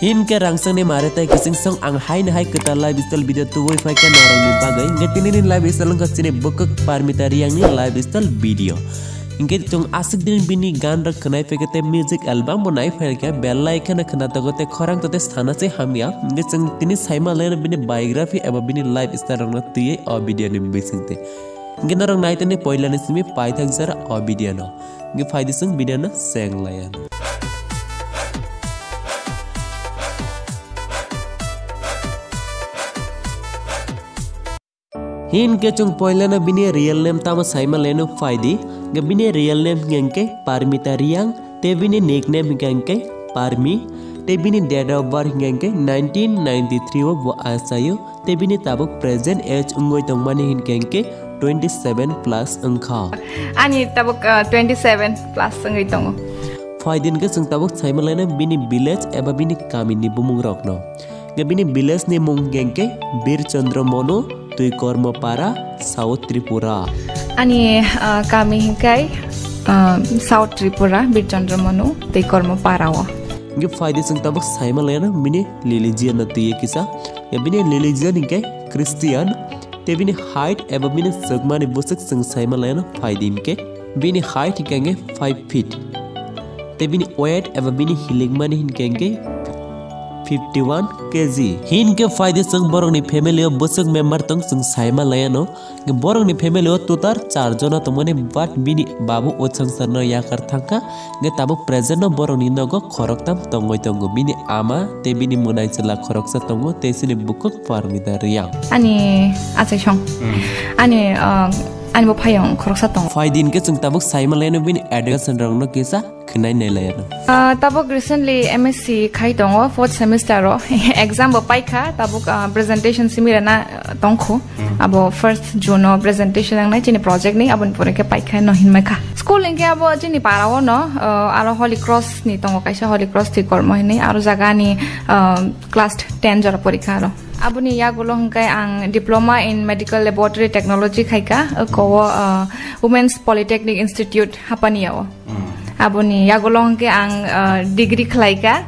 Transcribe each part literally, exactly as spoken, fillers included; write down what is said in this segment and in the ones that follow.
Hinkhe rangchakni mare tai kiching song ang haino hai kwtal lifestyle video tubui phaikha norokni bagwi. Hinkhe tinini lifestyle wngkha chini bwkhwk Parmita Reang ni lifestyle video. Hinkhe chwng aswk din bini gan rok khwnai phaikha tei music album bo nai phaikha, belai kheno khwnatogo tei khorang to tei sana se hamya. Hinkhe chwng tini saima laino bini biography eba bini lifestyle rokno twiwi o video ni bisingtwi. Hinkhe norok nai tongni poilani simi paithak jora o video no. Hinkhe phaidi chwng video no cheng laiya. Hinkhe chwng poilano bini real name tamo saima laino phaidi. Hinkhe bini real name hinkhe Parmita Reang, tei bini nickname hinkhe Parmi, tei bini date of birth hinkhe nineteen ninety-three o bo achaio. Tei bini tabuk present age wngwi tongmani hinkhe hinkhe twenty seven plus wngkha. Ani tabuk, ah, twenty seven plus wngwi tongo. Phaidi hinkhe chwng tabuk saima laina bini village eba bini kamini bumung rokno. Hinkhe bini village ni mung hinkhe Birchandra Monu, Twikormo Para, South Tripura. Ani, ah, kami hinkhe, ah, South Tripura, Birchandra Monu, Twikormo Para o. Hinkhe phaidi chwng tabuk saima laina bini religion no twiwi kisa. Ya bini religion hinkhe Christian, tei bini height eba bini swkmani bwswk chwng saima laino phaidi hinkhe bini height hinkhe hinkhe five feet, tei bini weight eba bini hilikmani hinkhe hinkhe fifty one K G. Hinkhe phaidi chwng borokni family o bwswk member tong chwng saima laino. Borokni family o total char jona tongmani, but bini babu o sangsarno yakar thangkha. Hinkhe tabuk present no borokni nogo khoroktham tongwi tongo, bini ama tei bini mwnaiswla khoroksa tongo tei chini bukhuk Parmita Reang. Ani achaisong. Hmm. Ani, ah, ani bo phayung khoroksa tongo. Phaidi hinkhe chwng tabuk saima laino bini education rokno kisa khwnai nai laino. Ah, tabuk recently M S C khai tongo, fourth semester o. Exam bo paikha, tabuk, ah, presentation simi rana, ah, tongkhu. Hmm. Abo first June o presentation nangnai chini project ni, aboni pore khe paikha no hinmai kha. School hinkhe abo chini para o no, ah, aro Holy Cross ni tongo kaisa, Holy Cross Twikormo hinwi, aro jaga ni, ah, class ten jora porikha aro. Aboni yagulo hinkhe ang Diploma in Medical Laboratory Technology khaikha, oko o, ah, Women's Polytechnic Institute Hapania o. Hmm. Aboni yagulo hinkhe ang, ah, degree khlaikha,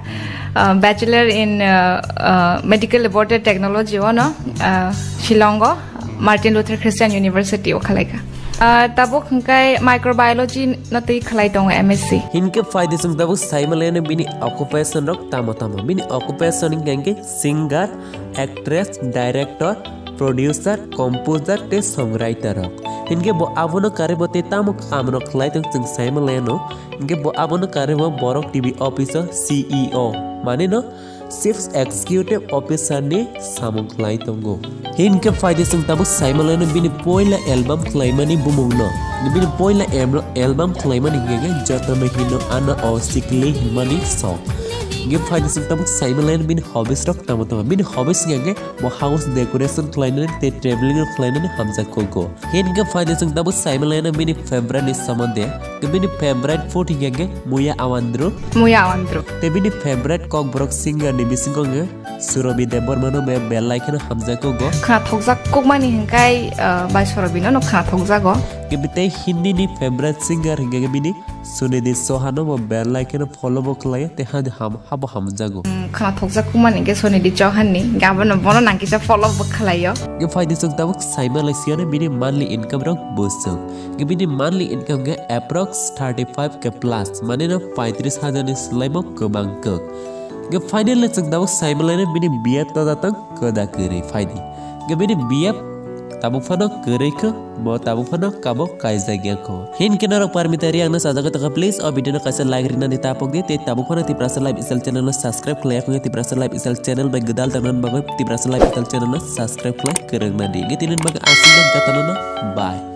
ah, Bachelor in, ah, ah, Medical Laboratory Technology o no, ah, Shillong o Martin Luther Christian University o khlaikha. Ah, tabuk hinkhe microbiology no twi khlai tongo M S C. Hinkhe phaidi chwng tabuk saima laino bini occupation rok tamo tamo. Bini occupation hinkhe singer, actress, director, producer, composer tei songwriter rok. Hinkhe bo abono karwi bo tei tamo kaam rok khlai tong chwng saima laino. Hinkhe bo abono karwi bo Borok T V office o C E O, mane no Chief Executive Officer ni samung khlai tongo. Hinkhe phaidi chwng tabuk saima laino bini poila album khlaimani bumung no. Bini poila em-, album khlaimani hinkhe Jotono Hino Ano O Sikli hinmani song. Hinkhe phaidi chwng tabuk saima laino bini hobbies rok tamo tamo. Bini hobbies hinkhe bo house decoration khlainani tei traveling rok khlainani hamjak kugo. Hinkhe phaidi chwng tabuk saima laino bini favorite ni somonde. Tei bini favorite food hinkhe muya awandru. Muya awandru. Tei bini favorite kokborok singer ni bisingo hinkhe Surobi Debbarma no be belai kheno hamjak kugo. Khwnathokjak kukmani hinkhe, ah, bai Surobi no, no khwnathokjago. Tei Hindi ni favorite singer hinkhe bini Sunidhi Chauhan no bo belai kheno follow bo khlaio tei ha-, ham-, habo hamjago. Mm, khwnathokjak kumani hinkhe Sunidhi Chauhan ni, hinkhe abono bono nang kisa follow bo khlaio. Hinkhe phaidi chwng tabuk saima lai siyano bini monthly income rok bwswk. Hinkhe bini monthly income hinkhe approx thirty five K plus, mane no paitris hajar ni slai bo kwbang kwk. Hinkhe finally chwng tabuk saima laino bini B F to datang kwda kwrwi phaidi. Hinkhe bini B F tabuk phano kwrwi kho, bo tabuk phano kabo kaijak ya kho. Hinkhe norok Parmita Reang no sajagwi tongkha, please o video no kaisa like rinani tapokdi, tei tabuk phano Tiprasa Lifestyle channel no subscribe khlai ya kho, Tiprasa Lifestyle channel bai gwdal tongna bagwi Tiprasa Lifestyle channel no subscribe khlai kwrwng nadi. Hinkhe tini bagwi aswk no jotono no bye.